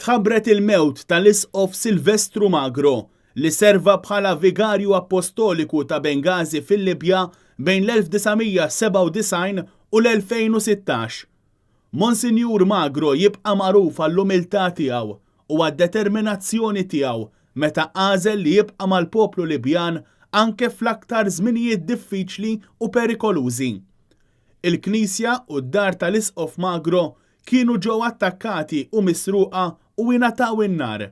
Tħabbret il-mewt tal-Isqof Silvestru Magro, li serva bħala Vigarju Appostoliku ta' Bengażi fil-Libja bejn l-1997 u l-2016. Monsinjur Magro jibqa' magħruf għall-umiltà tiegħu u għad-determinazzjoni tiegħu meta għażel li jibqa' mal-poplu Libjan anke fl-aktar żminijiet diffiċli u perikolużi. Il-knisja u d-dar tal-Isqof Magro kienu ġew attakkati u misruqa u ingħataw in-nar.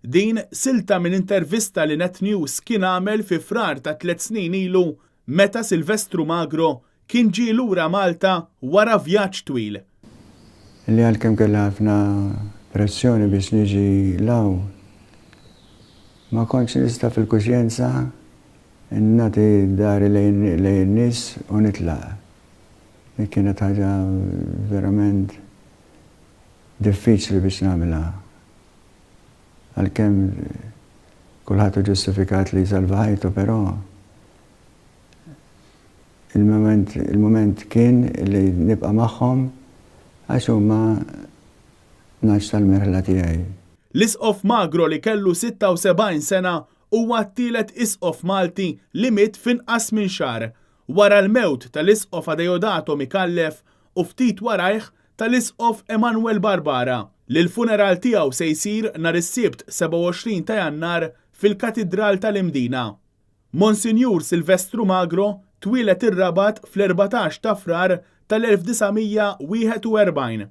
Din silta minn intervista li Net News kien għamel fi Frar ta' tlett snin ilu meta Silvestru Magro kien ġie lura Malta wara vjaġġ twil. Li għalkemm kelli ħafna pressjoni biex niġi 'l hawn, ma kontx nista' fil-kuxjenza nagħti dari lejn in-nies u nitlaq. Dik kienet ħaġa verament diffiċli biex nagħmilha. Għalkemm kulħadd hu ġustifikat li jsalva ħajtu però il-mument il-mument kien li nibqa' magħhom għax huma nagħaġ tal-merħla tiegħi. L-Isqof Magro li kellu 76 sena huwa t-tielet Isqof Malti li miet f'inqas minn xahar, wara l-mewt tal-Isqof Adeodato Micallef u ftit warajh tal-Isqof Emanuel Barbara, li l-funeral tiegħu se jsir nhar is-Sibt 27 ta' Jannar fil-Katidral tal-Imdina. Monsinjur Silvestru Magro twieled ir-Rabat fl-14 ta' Frar tal-1941.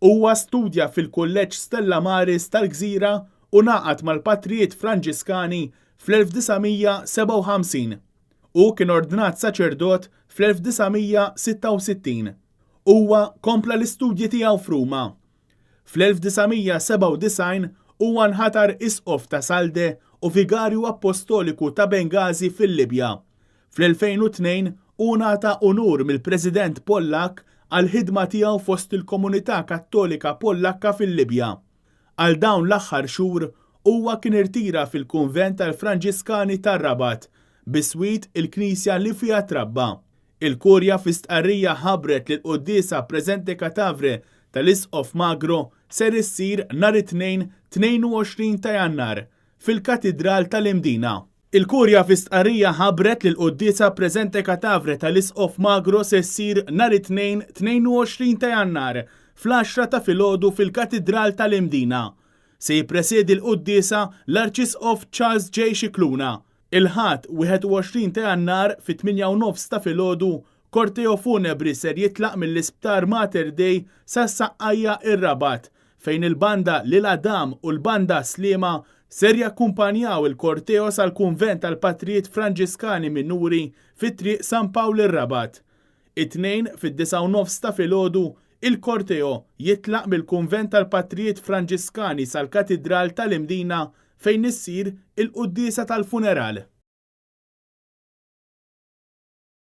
Huwa studja fil-Kulleġġ Stella Maris tal-Gżira u ngħaqad mal-Patrijiet Franġiskani fl-1957. Hu kien ordnat saċerdot fl-1966. Huwa kompla l-istudji tiegħu f'Ruma. Fl-1997 huwa nħatar Isqof ta' Salde u Vigarju Appostoliku ta' Bengażi fil-Libja. Fl-2002 hu ngħata unur mill-President Pollakk għall-ħidma tiegħu fost il-komunità Kattolika Pollakka fil-Libja. Għal dawn l-aħħar xhur huwa kien irtira fil-kunvent tal-Franġiskani tar-Rabat, biswit il-knisja li fiha trabba. Il-Kurja fi stqarrija ħabbret li l-quddiesa Presente Catavre tal-Isqof Magro ser issir nhar it-Tnejn 22 ta' Jannar fil-Katidral tal-Imdina. Il-Kurja fi stqarrija ħabbret li l-quddiesa Presente Catavre tal-Isqof Magro se ssir nhar it-Tnejn 22 ta' Jannar fl-għaxra ta' filgħodu fil-Katidral tal-Imdina. Se jippresiedi l-quddiesa l-Arċisqof Charles J. Scicluna. Il-Ħadd, 21 ta' Jannar, fit-tmienja u nofs ta' filgħodu, korteo funebri ser jitlaq mill-Isptar Mater Dei sas-Saqqajja ir-Rabat, fejn il-Banda Lil Adam u l-Banda Sliema ser jakkumpanjaw il-korteo sal-Kunvent tal-Patrijiet Franġiskani Minuri fi Triq San Pawl ir-Rabat. It-Tnejn, fid-disgħa u nofs ta' filgħodu, il-korteo jitlaq mill-Kunvent tal-Patrijiet Franġiskani sal-Katidral tal-Imdina fejn issir il-quddiesa tal-funeral.